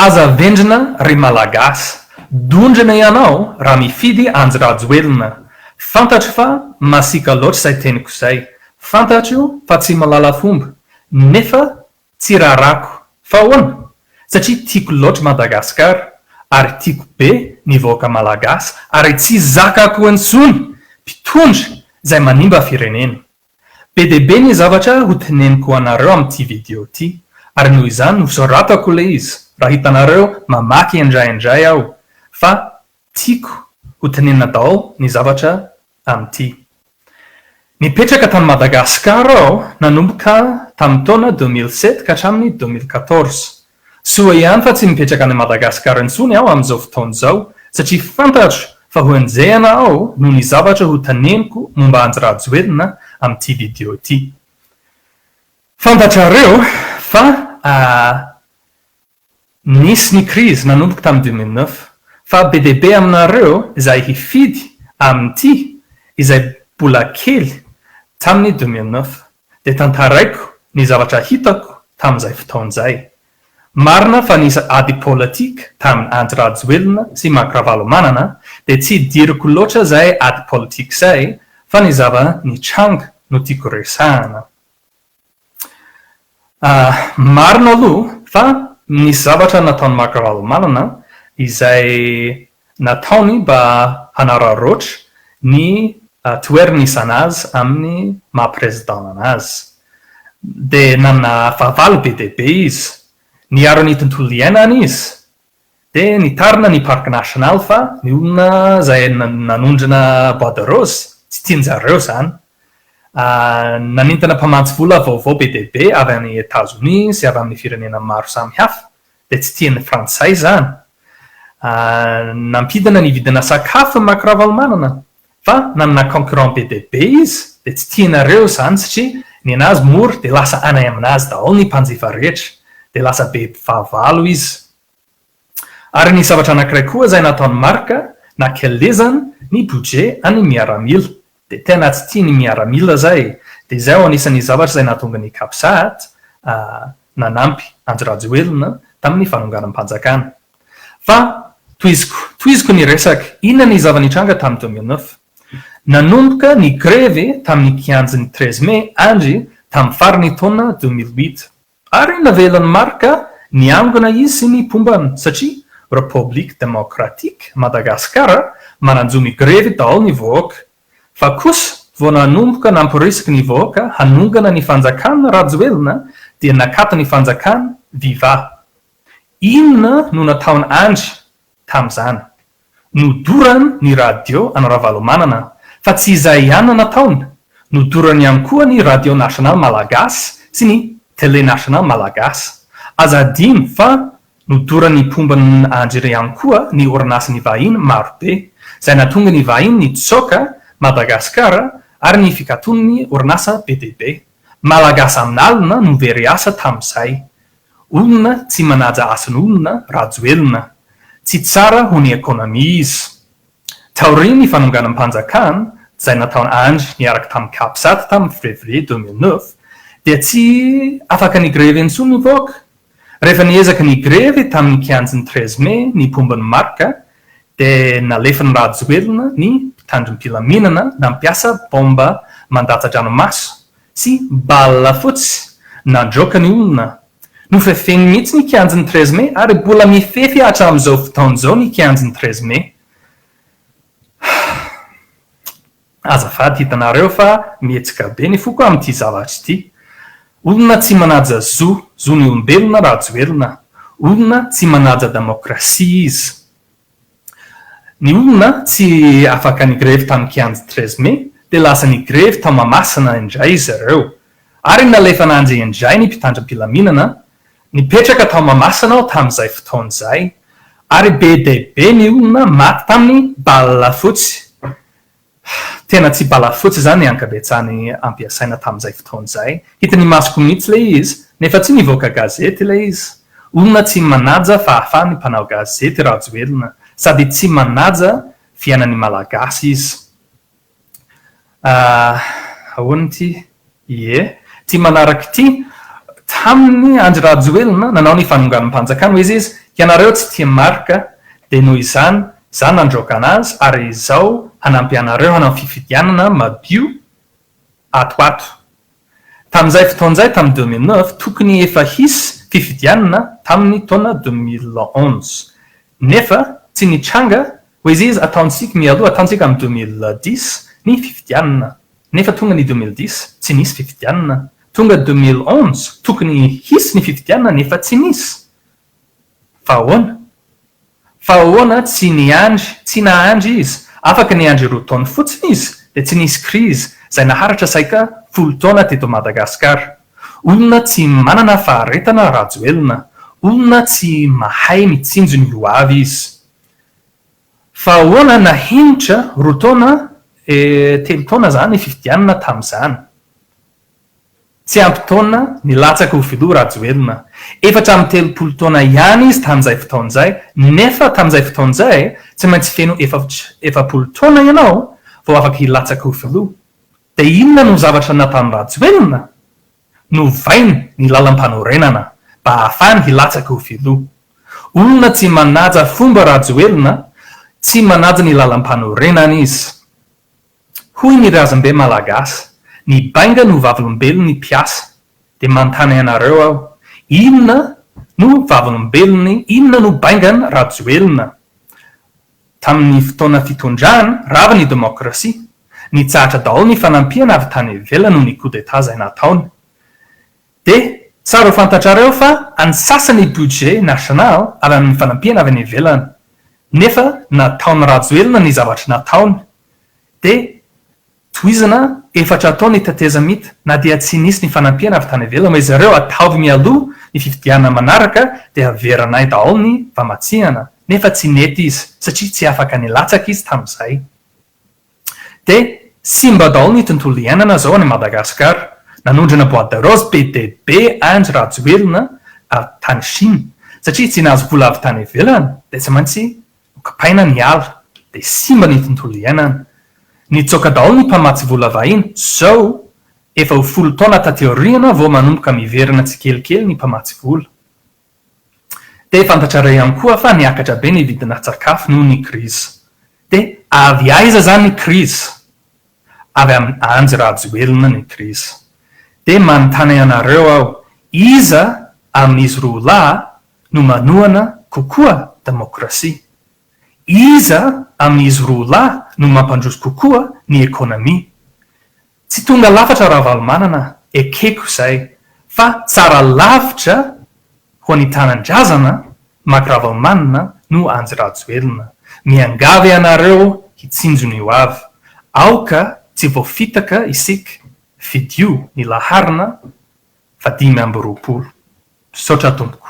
Aza vendrana ry Malagasy, dondrana ianao raha mifidy Andry Rajoelina. Fantatro fa masiaka loatra izay teniko izay, fantatro fa tsy mahalala fomba, nefa tsy raharako. Fa ahoana? Satria tiako loatra Madagascar, ary tiako be ny vahoaka Malagasy, ary tsy zakako intsony mpitondra izay manimba firenena. Be dia be ny zavatra ho teneniko anareo amin'ity video ity, ary noho izany nosoratako ilay izy, raha hitanareo mamaky indraindray aho, fa tiako ho tenenina daholo ny zavatra amin'ity. Nipetraka tany Madagascar aho nanomboka tamin'ny taona 2007 ka hatramin'ny 2014. Soa ihany fa tsy mipetraka any Madagascar intsony aho amin'izao fotoana izao satria fantatro fa ho enjehina aho noho ny zavatra ho teneniko momba Andry Rajoelina amin'ity video ity. Fantatrareo fa nisy ny krizy nanomboka tamin'ny 2009 fa be dia be aminareo izay hifidy amin'ity izay mbola kely tamin'ny 2009. dia tantaraiko ny zavatra hitako tamin'izay fotoana izay. Marina fa nisy ady politique tamin'i Andry Rajoelina sy Marc Ravalomanana dia tsy idiriko loatra izay ady politique izay fa ny zava-nitranga no tiako resahana. Marina aloha fa nisy zavatra nataon'i Marc Ravalomanana izay nataony mba hanararaotra ny toerana isan'azy amin'ny maha président anazy. Dia nanana fahavalo be dia be izy. Niaro ny tontolo iainana izy. Dia nitarina ny parc national fa ny olona izay nanondrana bois de rose tsy tian-jareo izany. Nanintona mpamantsy vola vaovao be dia be avy any Etazonia sy avy amin'ny firenena maro samihafa. Dia tsy tian'ny frantsay izany. Nampidina ny vidina sakafo Marc Ravalomanana fa nanana concurrent be dia be izy dia tsy tianareo izany satria ny anazy mora dia lasa any aminazy daholo ny mpanjifa rehetra dia lasa be fahavalo izy. Ary ny zavatra anakiray koa izay nataon'i Marc nakelezany ny budget an'ny miaramila dia tena tsy tia ny miaramila zay dia izay ho anisan'ny zavatra izay nahatonga ny capsat nanampy Andry Rajoelina tamin'ny fanonganam-panjakana. Fa tohiziko tohiziko ny resaka, inona ny zava-nitranga tamin'ny 2009? Nanomboka ny grevy tamin'ny kianjan'ny 13 mai Andry tamin'ny faran'ny taona 2008. Ary navelan'i Marc niangona izy sy ny mpombany satria Repoblika Demokratika Madagasikara manan-jo migrevy daholo ny vahoaka. Fa kosa vao nanomboka namporisiky ny vahoaka hanongana ny fanjakana Rajoelina dia nakato ny fanjakana Viva. Inona no nataon Andry tamzany? Nodorany ny radio an Ravalomanana fa tsy izay ihany no nataony, nodorany ihany koa ny radio national malagasy sy ny tele national malagasy. Aza adino fa nodoran'ny mpomba an-dry ihany koa ny orinasan'ny vahiny maro be, izay nahatonga ny vahiny nitsoaka Madagascar ary ny fikaton'ny orinasa be dia be. Malagasy amin'alina no very asa tamin'izay. Olona tsy manaja asan'olona Rajoelina. Tsy tsara ho ny economie izy. Taorian'ny fanonganam-panjakana izay nataon'i Andry niaraka tamin'ny Capsat tamin'ny février 2009 dia tsy afaka nigrevy intsony ny vahoaka. Rehefa niezaka nigrevy tamin'ny kianjan'ny 13 mai ny mpomba ny Marc dia nalefan'i Rajoelina ny mpitandrim-pilaminana nampiasa baomba mandatsa-dranomaso sy bala fotsy nandroaka ny olona. Nofefeny mihitsy ny kianjan'ny 13 mai ary mbola mifefy hatramin'izao fotoana izao ny kianjan'ny 13 mai. Azafady hitanareo fa mihetsika be ny foko amin'ity zavatra ity. Olona tsy manaja zo, zon'ny olombelona Rajoelina. Olona tsy manaja demokrasia izy. Ny olona tsy afaka nigrevy tamin'ny kianja 13 mai dia lasa nigrevy tao Mahamasina indray izy ireo. Ary nalefan'Andry indray ny mpitandrim-pilaminana nipetraka tao Mahamasina aho tamin'izay fotoana izay. Ary be dia be ny olona maty tamin'ny bala fotsy. Tena tsy balafotsy izany ny ankabetsahany ampiasaina tamin'izay fotoana izay. Hitan'ny masoko mihitsy ilay izy, nefa tsy nivoaka gazety ilay izy. Olona tsy manaja fahafahan'ny mpanao gazety Rajoelina, sady tsy manaja fiainan'ny Malagasy izy. Ah, ahoana ity? Ie, ity manaraka ity, tamin'i Andry Rajoelina nanao ny fanonganam-panjakana hoy izy izy. Ianareo tsy tia Marc dia noho izany za nandroaka anazy ary izao hanampy anareo hanao fifidianana madio ato ato. Tamin'izay fotoana izay tamin'ny 2009 tokony efa hisy fifidianana tamin'ny taona 2011 nefa tsy nitranga hoy izy ataontsika mialoha ataontsika amin'ny 2010 ny fifidianana nefa tonga ny 2010 tsy nisy fifidianana tonga 2011 tokony hisy ny fifidianana nefa tsy nisy. Fa ahoana? Fa ahoana tsy niandry, tsy nahandry izy, afaka niandry roa taona fotsiny izy dia tsy nisy crise izay naharitra saika folo taona teto Madagascar. Olona tsy manana faharetana Rajoelina, olona tsy mahay mitsinjo ny ho avy izy. Fa ahoana nahemotra roa taona eh telo taona zany fifidianana tamin'izany? Tsy ampy taona nilatsaka ho filoha Rajoelina. 34 taona ihany izy tamin'izay fotoana izay, nefa tamin'izay fotoana izay tsy maintsy feno 40 taona ianao vao afaka hilatsaka ho filoha. Dia inona no zavatra nataon'i Rajoelina? Novainy ny lalampanorenana mba hahafahany hilatsaka ho filoha. Olona tsy manaja fomba Rajoelina, tsy manaja ny lalampanorenana izy. Hoy ny razambe malagasy, ny bainga no vavolombelon'ny mpiasa. Dia manontany anareo aho, inona no vavolombelon'ny, inona no baingan'i Rajoelina? Tamin'ny fotoana fitondrany, rava ny demokrasia. Nitsahatra daholo ny fanampiana avy tany ivelany noho ny coup d'Etat izay nataony. Dia tsara ho fantatrareo fa antsasany budget national avy amin'ny fanampiana avy any ivelany. Nefa nataon'i Rajoelina ny zavatra nataony. Dia tohizana efatra atao ny tetezamita na dia tsy nisy ny fanampiana avy tany ivelany hoe zareo ataovy mialoha ny fifidianana manaraka dia averanay daholo ny famatsiana nefa tsy nety izy satria tsy afaka nilatsaka izy tamin'izay. Dia simba daholo ny tontolo iainana zao any Madagascar. Nanondrana bois de rose be dia be Andry Rajoelina avy tany Chine satria tsy nahazo vola avy tany ivelany dia tsy maintsy Nokapaina ny ala, dia simba ny tontolo iainana. Nitsoaka daholo ny mpamatsy vola vahiny, zao efa ho folo taona taty aoriana vao manomboka miverina tsikelikely ny mpamatsy vola. Dia fantatrareo ihany koa fa niakatra be ny vidina tsakafo noho ny crise. Dia avy aiza zany ny crise? Avy amin'i Andry Rajoelina ny crise. Dia manontany anareo aho, iza amin'izy roa lahy no manohana kokoa demokrasia? Iza amin'izy roa lahy no mampandroso kokoa ny ekonomia? Tsy tonga lafatra Ravalomanana, ekeko izay, fa tsara lavitra ho an'ny tanindrazana Marc Ravalomanana no Andry Rajoelina. Miangavy anareo hitsinjo ny ho avy. Aoka tsy voafitaka isika, fidio ny laharana fa 25. Misaotra tompoko.